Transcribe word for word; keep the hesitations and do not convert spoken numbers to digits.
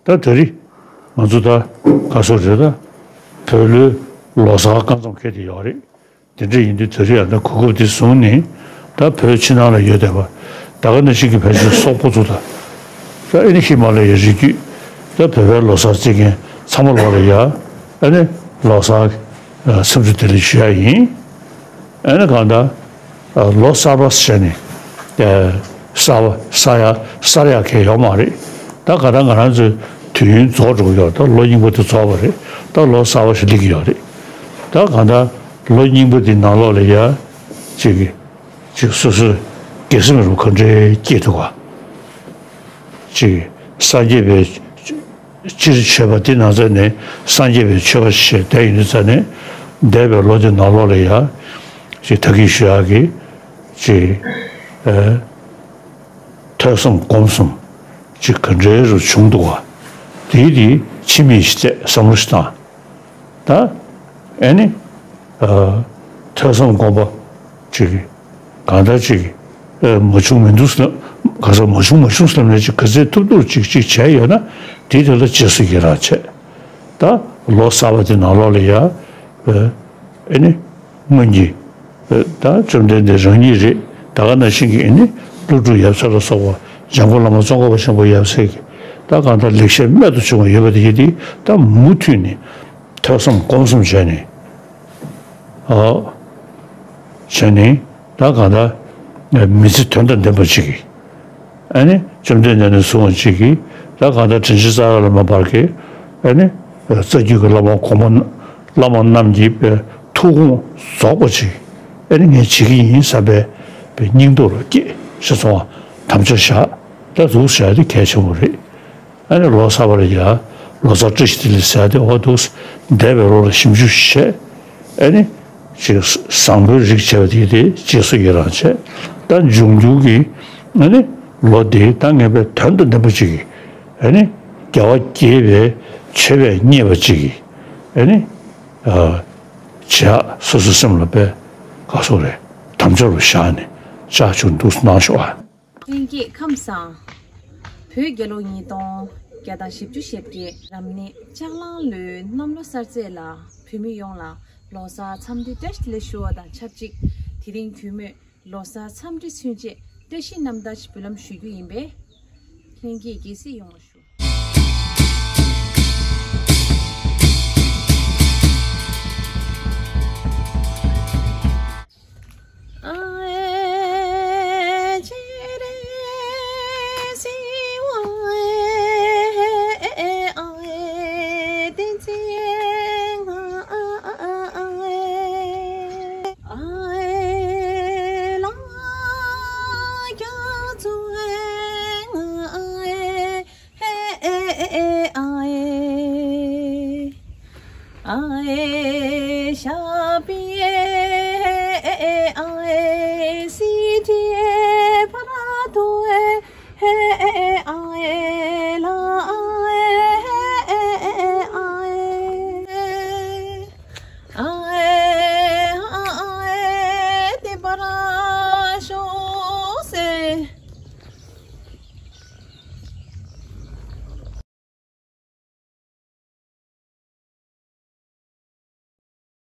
ད་ད་རེས་ང་ཚོ་ད་ག་སོ་རེད། ད་བོད་ལོའི་ལོ་གསར་སྐབས་མཚམས་འཁེལ་དེ་ཡོད་རེད། དེ་འདྲ་ཡིན་དུས་ད་རེས་ཡང་ད་གོ་སྐབས་དེ་བཟུང་ནས་ད་བོད་ཕྱི་ནང་ལ་ཡོད་བསྡད་པ་ད་ག་ནང་བཞིན་གྱི་ཕལ་ཆེར་སོག་པོ་ཚོ་དང་། ད་ཨ་ནི་ཧི་མ་ལ་ཡའི་རི་རྒྱུད་ད་བོད་པའི་ལོ་གསར་བརྩི་མཁན་ཚང་མ་ལོག་ལ་ཡ་ཨ་ནི་ལོ་གསར་འཚམས་འདྲི་བདེ་ལེགས་ཞུ་ཡ་ཡིན། ཨ་ནི་གང་ལྟར་ལོ་གསར་པ་ཟེར་ནས་གསར་པ་གསར་ཡ་གསར་ཡ་གང་ཡོད་མ་རེད། ད་ག་ད་ང་རང་ཚོའི་དུས་ཡུན་རྫོགས་འགྲོ་གི་ཡོད། ད་ལོ་རྙིང་པ་དེ་རྫོགས་པ་རེད། ད་ལོ་གསར་པ་ཞིག་སླེབས་ཀྱི་ཡོད་རེད། ད་གང་ལྟར་ལོ་རྙིང་པ་དེ་ནང་ལོགས་ལ་ཡ་ཅིག་གི་ཅིག་སོ་སོའི་དགེ་སེམས་རུ་ག་འདྲའི་སྐྱེས་འདུག་ག་ཅིག་སངས་རྒྱས་པའི་སྤྱིར་མཆོད་པ་འདི་ནང་ཚན་ནས་སངས་རྒྱས་པའི་མཆོད་པ་ཞེས་བསྡད་ཡོད་ནི་ཚ་ནས་འདས་པའི་ལོ་འདི་ནང་ལོགས་ལ་ཡ་ཅིག་ད་གིན་ཞུ་ཡག་གི་ཅིག་ཨ་ཐོས་བསམ་སྒོམ་གསུམ་ཅིག་ག་འདྲའི་རུ་བྱུང་འདུག་ག་དེའི་དེ་ཕྱི་མིག་ཞིག་བལྟས་བསམ་བློ་ཞིག་བཏང་། ད་ཨེ་ནི་ཨ་ཐོས་བསམ་སྒོམ་པ་ཅིག་གང་ལྟར་ཅིག་ཨ་མ་བྱུང་མི་འདུག་ཟེར་ན་ག་ས་མ་བྱུང་མ་བྱུང་ཟེར་ན་ཅིག་ག་ཚད་ཐུབ་ཐུབ་ཅིག་ཅིག་བྱས་ཡོད་ན་དེ་དེ་ལ་རྗེས་སུ་ཡི་རང་བྱས། ད་ལོ་གསར་པ་དེ་ནང་ལོགས་ལ་ཡ་ཨ་ཨེ་ནི་སྔོན་གྱི་ཨ་ད་བཅོམ་ལྡན་འདས་རང་ཉིད་རེད། ད་ག་ནང་བཞིན་གྱི་ཨེ་ནི་ཀླུ་སྒྲུབ་ཡབ་སྲས་ལ་སོགས་པ་འཇམ་མགོན་བླ་མ་ཙོང་ཁ་པ་ཆེན་པོ་ཡབ་སྲས་ཀྱི་ད་གང་ལྟར་ལེགས་བཤད་རྨད་དུ་བྱུང་བ་ཡོད་པ་དེ་ཡིན་ཏེ་ད་མུ་མཐུད་ནས། ཐོས་བསམ་སྒོམ་གསུམ་བྱས་ནས། ཨོ། བྱས་ནས་ད་གང་ལྟར་མི་ཚེ་དོན་དང་ལྡན་པ་ཅིག་གིས། ཨ་ནི་བཅོམ་ལྡན་འདས་ནས་བཟུང་བ་ཅིག་གིས་ད་གང་ལྟར་དྲིན་ཅན་རྩ་བ་ལ་མ་བར་གྱི་ཨ་ནི་རྩ་རྒྱུད་ཀྱི་བླ་མ་གོང་མ་བླ་མ་རྣམས་ཀྱི་ཐུགས་དགོངས་རྫོགས་པ་ཅིག་ཨ་ནི་ངས་བྱེད་ཀྱི་ཡིན་བསམ་པའི་སྙིང་སྟོབས་ལ་སྐྱེས་ཞེས་སོང་བ་དམ་བཅའ་བཞག་ད་འདུག་བྱས་ཏེ་གལ་ཆེན་པོ་རེད། ཨ་ནི་ལོ་གསར་པ་ལ་ཡ་ལོ་གསར་བཀྲ་ཤིས་བདེ་ལེགས་ཟེར་ཏེ་འོ་འདུག་འདས་པའི་ལོ་ལ་ཞིབ་འཇུག་བྱས། ཨ་ནི་ཅིག་བཟང་པོའི་རིགས་བྱས་པ་དེ་དེ་རྗེས་སུ་ཡི་རང་བྱས། ད་འབྱུང་འགྱུར་གྱི་ཨ་ནི་ལོ་འདི་ད་ངེས་པའི་དོན་དང་ལྡན་པ་ཅིག་གིས་ཨ་ནི་རྒྱལ་བ་དགྱེས་པའི་མཆོད་པས་མཉེས་པ་ཅིག་གིས་ཨ་ནི་ཨ་བྱས་སོ་སོའི་སེམས་ལ་དཔེ་ག་སོགས་རེད་དམ་བཅའ་རུ་བཞག་ནས་ལྕགས་ཆུ་འདུག་གནང་ཤོག་ཨ། ལྷན་རྒྱས་ཁམས་བཟང་། བོད་རྒྱལ་ལོ་ཉིས་སྟོང་བརྒྱ་དང་བཞི་བཅུ་ཞེ་བརྒྱད་རབ་གནས་ལྕགས་གླང་ལོའི་གནམ་ལོ་གསར་ཚེས་ལ་བོད་མི་ཡོངས་ལ་ལོ་གསར་འཚམས་འདྲི་བཀྲ་ཤིས་བདེ་ལེགས་ཞུ་བ་དང་ཆབས་ཅིག་དེ་རིང་གུས་མོས་ལོ་གསར་འཚམས་འདྲི་མཚོན་ཆེད་བཀྲ་ཤིས་རྣམ་ཐར་ཞིག་འབུལ་ལམ་ཞུ་རྒྱུ་ཡིན་པས། ལྷན་རྒྱས་དགྱེས་གཟིགས་ཡོང་བ་ཞུ།